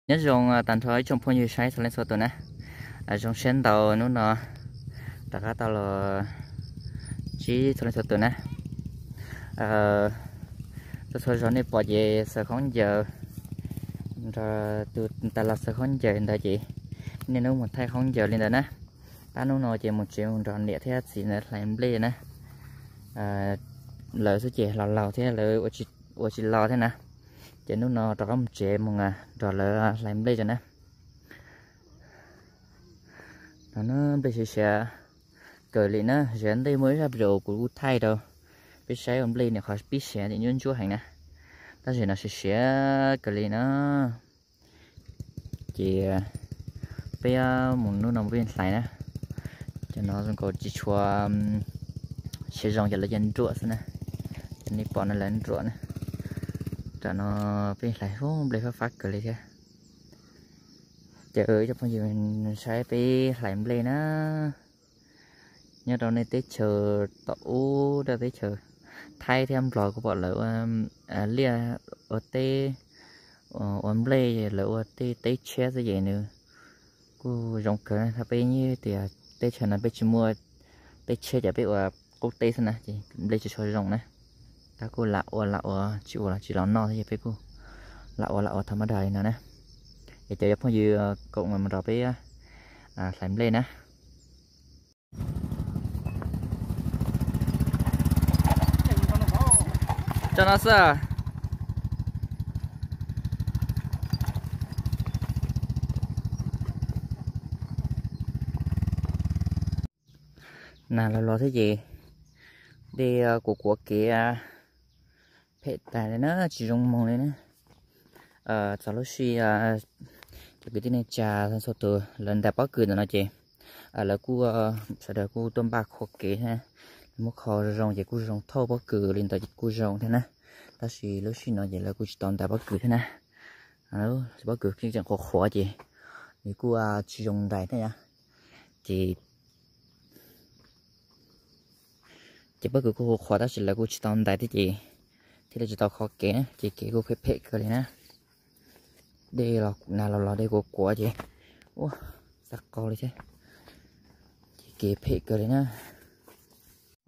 Nyob zoo tag nrho ib tsoom phooj ywg saib txhua leej txhua tus na. Zoo siab ntau hnub no rov qab tau los ntsib txhua leej txhua tus na. Txhua txhua zaus nej pom ces xaws khaub ncaws, nrog tus tas los xaws khaub ncaws ntawd ces niaj hnub mus thaij khaub ncaws li ntawd na. Tab hnub no ces mus tsev mus nrog niam thiab txiv ntawd hlais nplej na. Lawv xwb ces laus laus thiab lawv ua tsis los thiab na. Ces hnub no rov qab mus tsev mus nrog lawv hlais nplej tso na. No nplej siav siav kawg li na, ziav ntej muaj ib zaj video kuv kuj thaij rau peb saib ua nplej nim qhov pib siav ces ntsuab ntsuab heev na, tab sis no siav siav kawg li na. Ces peb mus hnub no peb hlais na, cov no zoo nkaus tsis tshua siav zoo ces lawv cia nruam xwb na. Cov nej pom no lawv nruam na. Tam no peb hlais nplej fab fab kawg li thiab. Ces cov phooj ywg saib peb hlais nplej na. Nyob rau nej teb chaws tom ub rau teb chaws Thaib thiab Nplog kuj pom lawv ua liaj ua teb ua nplej, lawv ua tej teb tshiab xwb ces nws kuj zoo kawg na. Thaum peb tias teb chaws no peb tsis muaj teb tshiab ces peb ua qub teb xwb na ces nplej tsis tshua zoo na. Tab kuj lam ua lam ua tsis ua los tsis los noj thiab ces peb kuj lam ua lam ua thaum mab dag li no na. Es cov phooj ywg koom mus nrog peb hlais nplej na. Cov no xwb. Nag los los thiab ces dej kuav kuav kev phem tas li na, tsis zoo moog li na. Txog lub sij cov kwv tij neej tsa txhua tus lawv ntais pob kws ntawm no ces lawv kuj sawv daws kuj tuaj npaj kho kev thiab, lawv muab kho zoo ces kuj zoo, thauj pob kws li ntawd kuj zoo thiab na. Tab sis lub sij no ces lawv kuj tsis tau ntais pob kws thiab na. Pob kws tseem qhuav qhuav ces nws kuj tsis zoo ntais thiab. Ces ces pob kws kuj qhuav qhuav tab sis lawv kuj tsis tau ntais thiab ces thiaj li tsis tau kho kev na, ces kev kuj phem phem kawg li na. Dej los nag los los dej kuav kuav ces ua xav qaug li thiab. Ces kev phem kawg li na.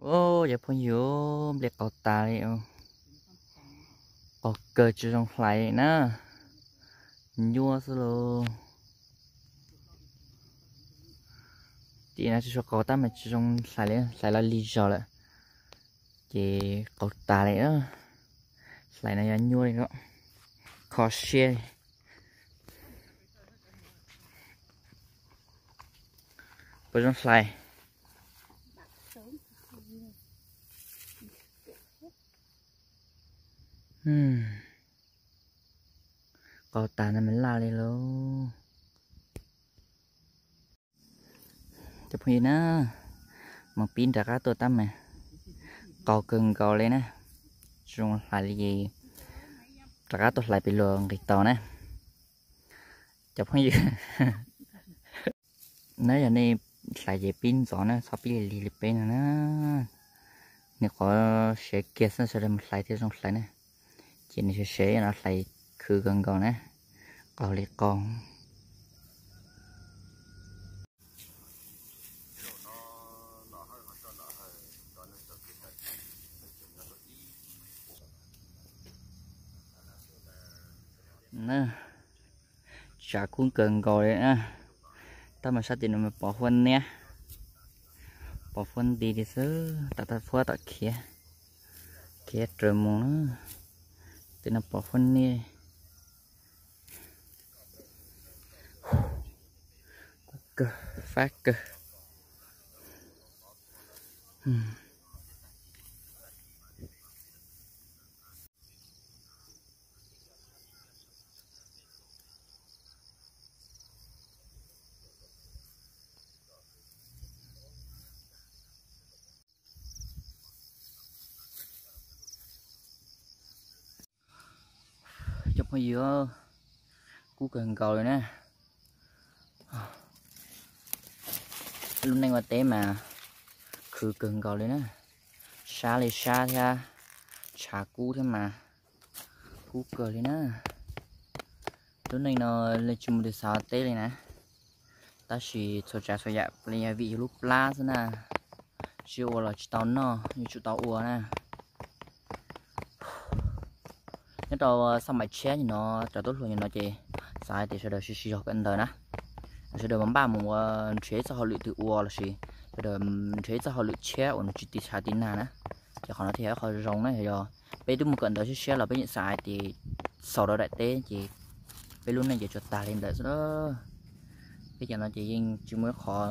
Cov phooj ywg, nplej qaug tas li, qaug kawg tsis zoo hlais li na, nyuaj xwb lauj. Tim no tsis tshua qaug tab mas tsis zoo hlais li, hlais los lig zog lawm ces qaug tas li. Hlais no yog nyuaj li, kho siab li. Puas zoo hlais? Qaug tas no mas laj li lauj. Cov phooj ywg na, mus pib nram qab tuaj tab mas qaug kawg nkaus li na, tsis zoo hlais li es rov qab tuaj hlais pem luag nqis tau na. Cov phooj ywg, na yog nej hlais ces pib ntxov na, txhob pib lig lig li peb no na. Nws qhov siav kiag xwb sawv daws mus hlais thiaj zoo hlais na. Ces nws siav siav no hlais khwv kawg nkaus na, qaug li qaug. Tshav kub kawg nkaus li na. Tab mas sab tim no mas pos huab niab, pos huab nti li xwb, tas tab huab tom khiav, khiav raws mus na. Tim no pos huab niab, kub kawg fab kawg. Cov phooj ywg, kub kawg nkaus li na. Lub neej ua teb mas khwv kawg nkaus li na. Sab li sab thiab, tshav kub thiab mas kub kawg li na. Lub neej no tsis muaj tus xav teb li na, tab sis txhua tsav txhua yam li yog vim yus lub plab xwb na, tsis ua los tsis tau noj, yuav tsum tau ua na. Nyob rau xab maim tshiab no, cov tub hluas no ces xav hais tias sawv daws sib sib zog kawm ntawv na, sawv daws mas npaj mus ua nrhiav txoj hauj lwm twg ua lossis sawv daws nrhiav txoj hauj lwm tshiab uas nws tsis tiv tshav tiv nag na. Ces qhov no thiaj yog qhov zoo na, yog peb twb mus kawm ntawv siab siab los peb yeej xav hais tias xaus rau daim teb ces peb lub neej ces tsuas tag li ntawd xwb. Peb cov no ces yeej tsis muaj ib qhov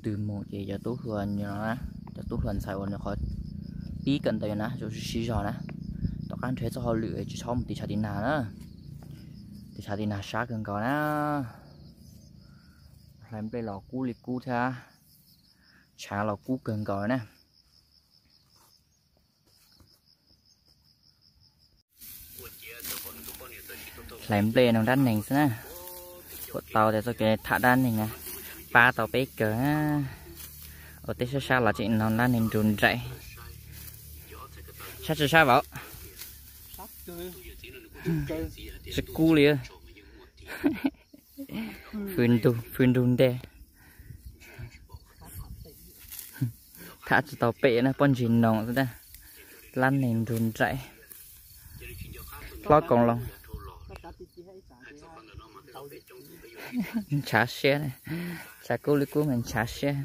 twg mus ces cov tub hluas no, cov tub hluas ntxhais uas nws qhov pib kawm ntawv na, sib zog na, tom qab nrhiav txoj hauj lwm tsis txhob mus tiv tshav tiv nag na. Tiv tshav tiv nag sab kawg nkaus na. Hlais nplej los kub li kub thiab, tshav los kub kawg nkaus na. Hlais nplej noog dab neeg xwb na. Kuj tau tias txoj kev tham dab neeg na, pab tau peb kawg na. Ua teb sab sab los tseem noog dab neeg nrug nraim. Sab tsi sab vauv? Tsis kub li. Fwj ntug nteg. Tham tsis tau pem na, pob ntseg noog xwb ntag. Dab neeg nrug nraim. Hlob Koos Loos. Ntshav siab, tshav kub li kub mas ntshav siab.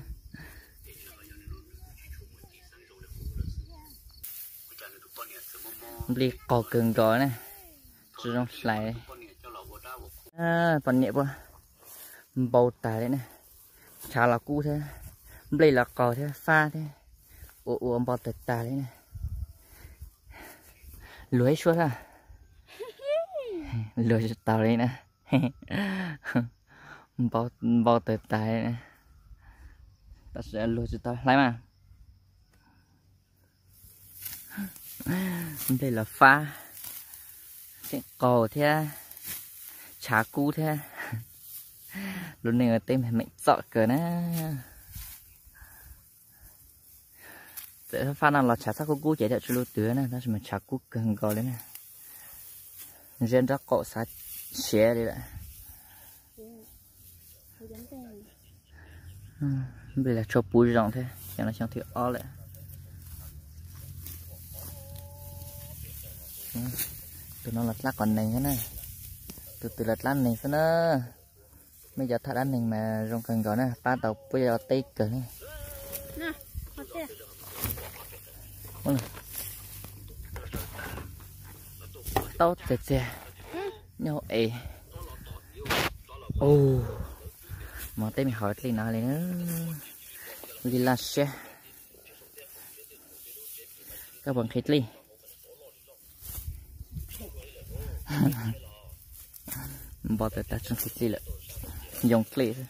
Nplej qaug kawg nkaus na, tsis zoo hlais. Poj niam puab npau tag li na, tshav los kub thiab, nplej los qaug thiab, fab thiab, ua ua npau tawg tag li na. Luag ib suab thiab, luag tsis tau li na. Npau tawg tag li na, tab sis luag tsis tau hlais mas. Nplej los fab, tseem qaug thiab, tshav kub thiab. Lub neej ua teb meem txom kawg na. Txawm fab no los tshav txhob kub kub ces thaum tsis lub twg na, tab sis mas tshav kub kawg nkaus li na. Ziab nraub qaum xav siav li lawm. Nplej los tshuav puv zoo thiab, xyoo no xyoo thib ob lawm. Tus no los dlab qos nees xwb na, tus twg los dlab nees xwb na. Mej cov tham dab neeg mas zoo kawg nkaus na, pab tau puab cov teb kawg na. Taub txias txias, nyob hauv es. Mov teb me hauv dlej no li, li laj siab. Koj puas nqhis dlej? Npau tawg tag tsis nqhis dlej lawm, yoo dlej xwb.